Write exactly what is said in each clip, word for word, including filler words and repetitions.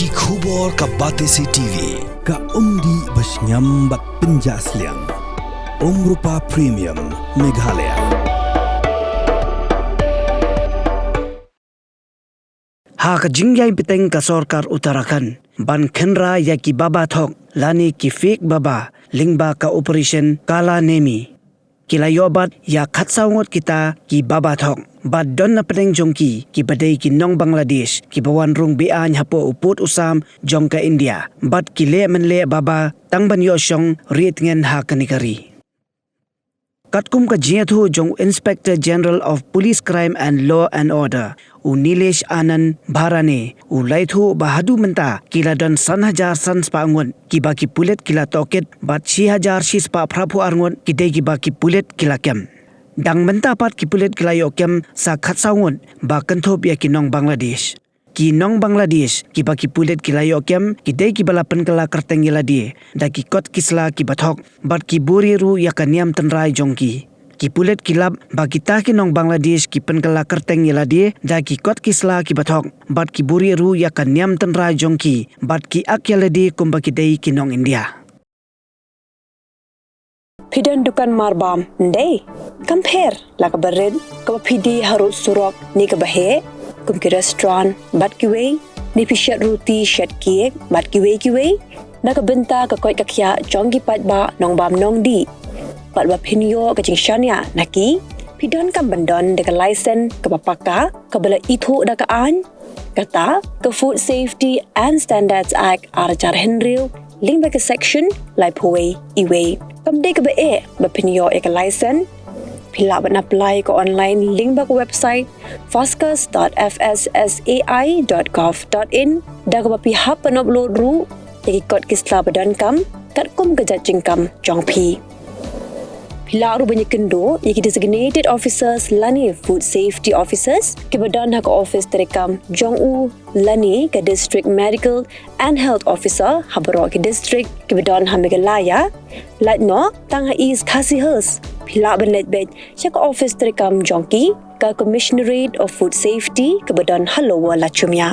Ki khubor ka Batesi T V, ka umdih ba shngiam bad pynjah sliang. Umrupa Premium, Meghalaya. Ha ka jingïaibteng ka sorkar Uttarakhand ban khynra ïa ki baba thok lane ki fake baba lyngba ka Operation Kala Nemi, ki la ïoh bat ïa khatsaw ngut kita ki baba thok, bad don na pdeng jong ki kiba dei ki nong Bangladesh kiba wan rung be-aiñ hapoh u pud u sam jong ka India, bad ki leh mynleh baba tang ban ïoh shong rieh tngen ha kane ka ri. Katkum ka jingïathuh jong u Inspector General of Police Crime and Law and Order, u Nilesh Anand Bharane, u la ïathuh ba haduh mynta ki la don san hajar san spah ngut kiba ki pulit ki la tohkit bad shi hajar shi spah phra phew ar ngut ki dei kiba ki pulit ki la kem. Dang mynta pat ki pulit ki la ïoh kem sa khatsaw ngut ba kynthup ïa ki nong Bangladesh. Ki nong Bangladesh kiba ki pulit ki la ïoh kem ki dei kiba la pynkylla kyrteng ïa lade da ki kot ki sla kiba thok, bad ki buhrieh ruh ïa ka niam tynrai jong ki. Ki pulit ki lap ba kita ki nong Bangladesh ki pynkylla kyrteng ïa lade da ki kot ki sla kiba thok, bad ki buhrieh ruh ïa ka niam tynrai jong ki, bad ki ak ïa lade kumba ki dei ki nong India. Phi don dukan marbam, ym dei? Kam pher la kaba rit, kaba phi die harud surok ne kaba heh, kum ki restaurant bad kiwei, ne phi shet ruti, shet cake bad kiwei kiwei? Na ka bynta ka koit ka khiah jong ki paidbah nongbam nongdih, bad ba phin ïoh ka jingshaniah na ki, phi donkam ban don da ka license kaba paka, kaba la ithuh da ka aiñ, kata ka Food Safety and Standards Act ar hajar hynriew, lyngba ka Section laiphew wei E wei. Kam dei kaba eh ba phin ïoh ïa ka license. Phi lah ban apply ka online lyngba ka website foscus dot F S S A I dot gov dot in, da kaba phi hap ban upload ruh ïa ki kot ki sla ba donkam katkum ka jait jingkam jong phi. Phi lah ruh ban ïakynduh ïa ki designated officers lane food safety officers kiba don ha ka office treikam jong u lane ka district medical and health officer ha baroh ki district kiba don ha Meghalaya. Lait noh tang ha East Khasi Hills, phi lah ban leit beit sha ka office treikam jong ki, ka Commissionerate of Food Safety kaba don ha Lower Lachumia.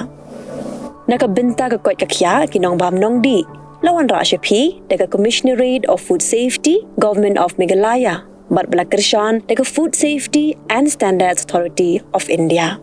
Na ka bynta ka koit ka khiah ki nongbam nongdih, la wanrah sha phi da ka Commissionerate of Food Safety, Government of Meghalaya, bad ba la kyrshan da ka Food Safety and Standards Authority of India.